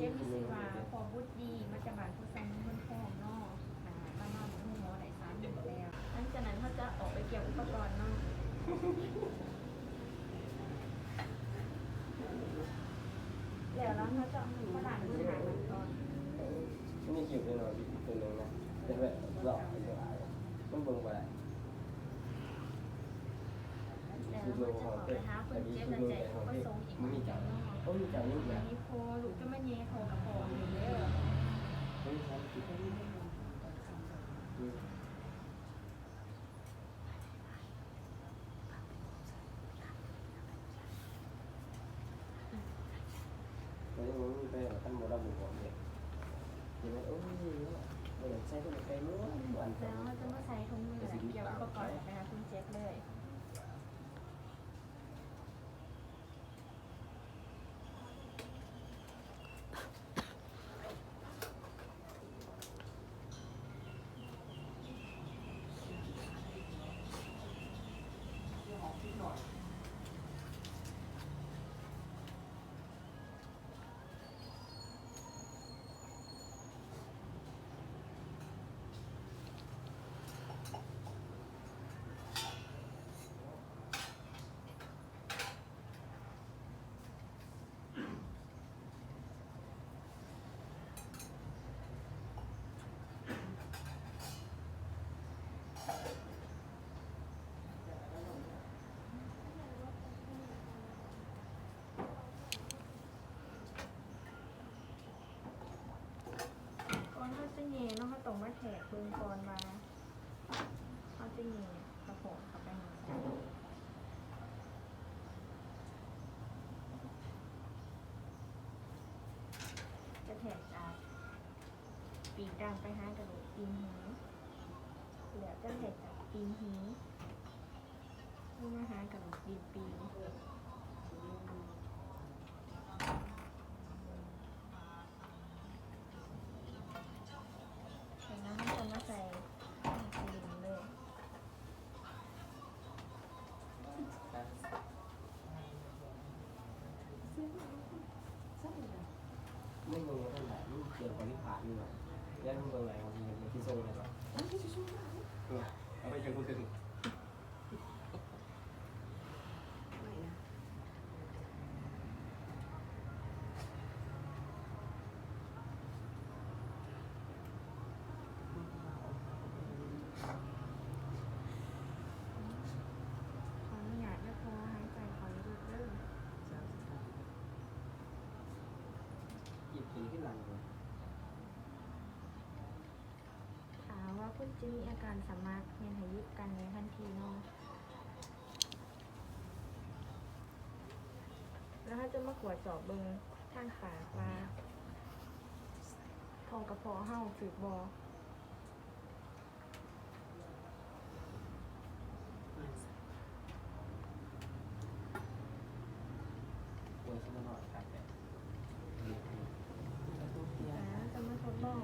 ເປັນຊື່ວ່າພໍ່ບຸດດີ ມາຈາກບ້ານໂພໄຊ ເມືອງໂພນທອງເນາະ ອ່າ ມານອນໂຮງໝໍໄດ້ສາມມື້ແລ້ວ. ຫຼັງຈາກນັ້ນເຮົາຈະອອກໄປກຽມອຸປະກອນເນາະ ແລ້ວເຮົາຈະມາລ້າງມືຫາກັນກ່ອນ. ມີຄລິບແນ່ນອນ ອີກຕົວໜຶ່ງນະ ແຕ່ແບບເລາະ ມັນເບິ່ງບໍ່ໄດ້. ແລ້ວເຮົາຈະເຂົ້າໄປຫາຄົນເຈັບ ແລ້ວແຈ້ງຜູ້ປະສົງອີກເທື່ອໜຶ່ງເນາະ. ມີພໍ່ລູກຈະມາແຍ່ທໍ່ກະເພາະໃຫ້ເດີ. ເອີ ມັນມີໄປວ່າຄັນບໍ່ລະບຸບອກເດ ຊິແມ່ນ ໂອ້ຍ ເນາະ ບໍ່ຢາກໃສ່ ກໍໄປມ່ວນໆ. ແລ້ວເຮົາຈະມາໃສ່ຖົງມື ແລ້ວກຽມອຸປະກອນໄປຫາຄົນເຈັບເລີຍ. ກ່ອນເຮົາຈະແຍ່ເນາະ ເຮົາຕ້ອງມາແທກເບິ່ງກ່ອນວ່າ ເຮົາຈະແຍ່ກະເພາະເຂົ້າໄປໃນໃດ. ຈະແທກຈາກປີກດາງໄປຫາກະດູກຕີນຫີ ແລ້ວຈະແທກຈາກຕີນຫີລົງມາຫາກະດູກຕີນປີ. ແລ້ວເຮົາຈະມາໃສ່ຂະໜົມເລີຍ. ມັນເບິ່ງບໍ່ທັນໄດ້ ມັນເກີດບໍລິພາດຢູ່ ແລ້ວມັນເບິ່ງໄດ້ວ່າມັນຊິສົ່ງໄດ້ບໍ່ ເອົາໄປເຖິງບໍ່ເຖິງ. ຂໍອະນຸຍາດເດີພໍ່ ຫາຍໃຈເຂົ້າເລິກໆເດີ. ອີບຂຶ້ນຄືຫຼັງ. ຖ້າຫາກວ່າຄົນເຈັບມີອາການສະໝັກ ແມ່ນໃຫ້ຢຸດກັ້ນໃນທັນທີເນາະ ແລ້ວເຮົາຈະມາກວດສອບເບິ່ງທາງປາກວ່າ ທ້ອງກະເພາະເຮົາຖືກບໍ່. ອ່າ ຈະມາທົດລອງ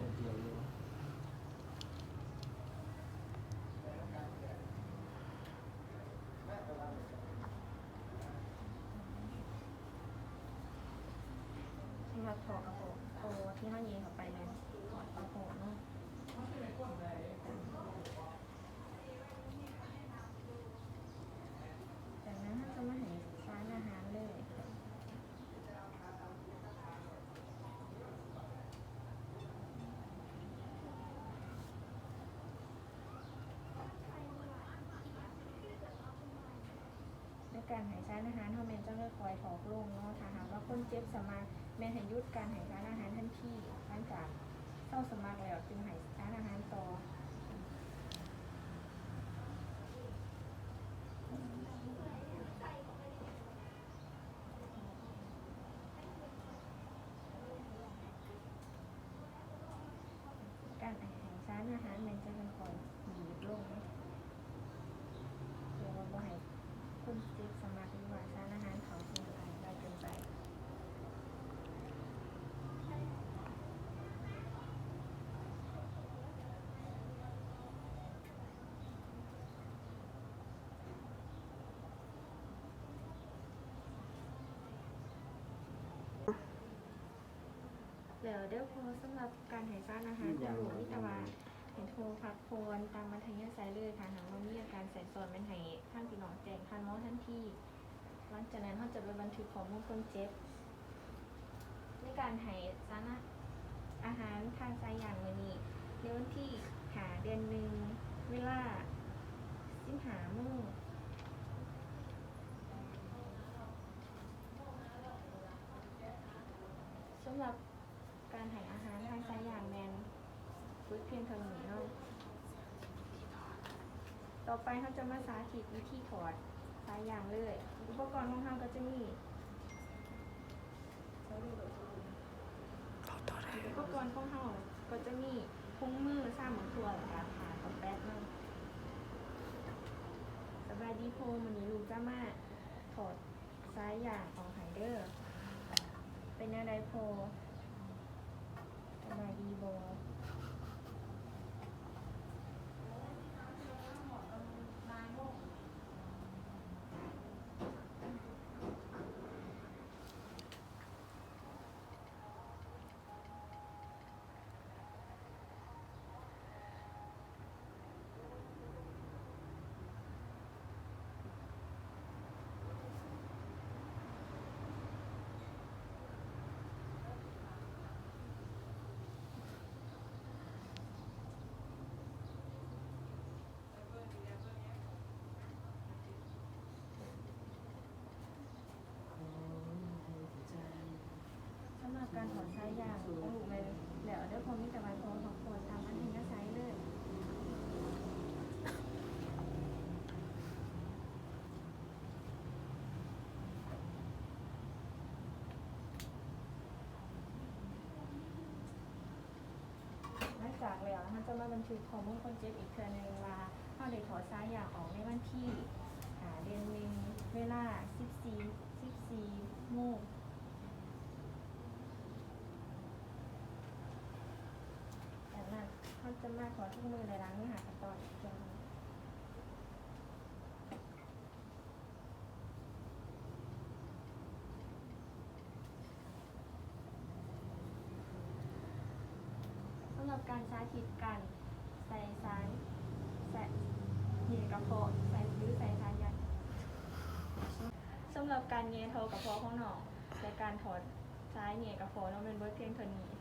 ສຳລັບທໍ່ກະເພາະ ທໍ່ທີ່ເຮົາແຍ່ເຂົ້າໄປແມ່ນທໍ່ກະເພາະເນາະ. ຈາກນັ້ນເຮົາຈະມາໃຫ້ສານອາຫານເລີຍ. ໃນການໃຫ້ສານອາຫານ ເຮົາແມ່ນຈະຄ່ອຍໆຖອກລົງເນາະ. ຖ້າຫາກວ່າຄົນເຈັບສະໝັກ ແມ່ນໃຫ້ຢຸດການໃຫ້ສານອາຫານທັນທີ. ຫຼັງຈາກເຊົາສະໝັກແລ້ວ ຈຶ່ງໃຫ້ສານອາຫານຕໍ່. ການໃຫ້ສານອາຫານແມ່ນຈະຄ່ອຍໆ ໜີບລົງເນາະ ເພື່ອວ່າບໍ່ໃຫ້ຄົນເຈັບສະໝັກ ຫຼືວ່າສານອາຫານເຂົ້າສູ່ຮ່າງກາຍຫຼາຍເກີນໄປ. ເ ແລ້ວເດີພໍ່. ສຳລັບການໃຫ້ສານອາຫານຂອງລູກ ມີແຕ່ວ່າໃຫ້ພໍ່ພັກຜ່ອນຕາມອັດທະຍາໄສເລີຍ. ຖ້າຫາກວ່າມີອາການແຊກຊ້ອນ ແມ່ນໃຫ້ທາງພີ່ນ້ອງແຈ້ງທ່ານໝໍທັນທີ. ຫຼັງຈາກນັ້ນ ເຮົາຈະໄປບັນທຶກຂໍ້ມູນຄົນເຈັບ ໃນການໃຫ້ສານອາຫານທາງສາຍຢາງມື້ນີ້ ໃນວັນທີຫ້າ ເດືອນໜຶ່ງ ເວລາສິບຫ້າໂມງ. ສຳລັບການໃຫ້ອາຫານທາງສາຍຢາງແມ່ນເບິດພຽງເທົ່ານີ້ເນາະ. ຕໍ່ໄປເຮົາຈະມາສາທິດວິທີຖອດສາຍຢາງເລີຍ. ອຸປະກອນຂອງເຮົາກໍຈະມີ ອຸປະກອນຂອງເຮົາກໍຈະມີຖົງມື ຊາມໝາກຖົ່ວ ແລ້ວກະຜ້າກະແປັດເນາະ. ສະບາຍດີພໍ່ ມື້ນີ້ລູກຈະມາຖອດສາຍຢາງອອກໃຫ້ເດີ. ເປັນແນວໃດພໍ່ ສະບາຍດີບໍ່? ສຳລັບການຖອດສາຍຢາງຂອງລູກແມ່ນແລ້ວເດີພໍ່ ມີແຕ່ວ່າພໍ່ພັກຜ່ອນຕາມອັດທະຍາໄສເລີຍ. ຫຼັງຈາກແລ້ວ ເຮົາຈະມາບັນທຶກຂໍ້ມູນຄົນເຈັບອີກເທື່ອໜຶ່ງວ່າ ເຮົາໄດ້ຖອດສາຍຢາງອອກໃນວັນທີຫ້າ ເດືອນໜຶ່ງ ເວລາສິບສີ່ ສິບສີ່ໂມງ. ຈາກນັ້ນ ເຮົາຈະມາຖອດຖົງມື ແລະ ລ້າງມືຫ້າຂັ້ນຕອນອີກເທື່ອໜຶ່ງ. ສຳລັບການສາທິດການໃສ່ສາຍ ໃສ່ແຫຍ່ກະເພາະ ໃສ່ ຫຼື ໃສ່ສາຍຢາງ ສຳລັບການແຫຍ່ທໍ່ກະເພາະຂອງນ້ອງ ແລະ ການຖອດສາຍແຫຍ່ກະເພາະເນາະ ແມ່ນເບິດພຽງເທົ່ານີ້.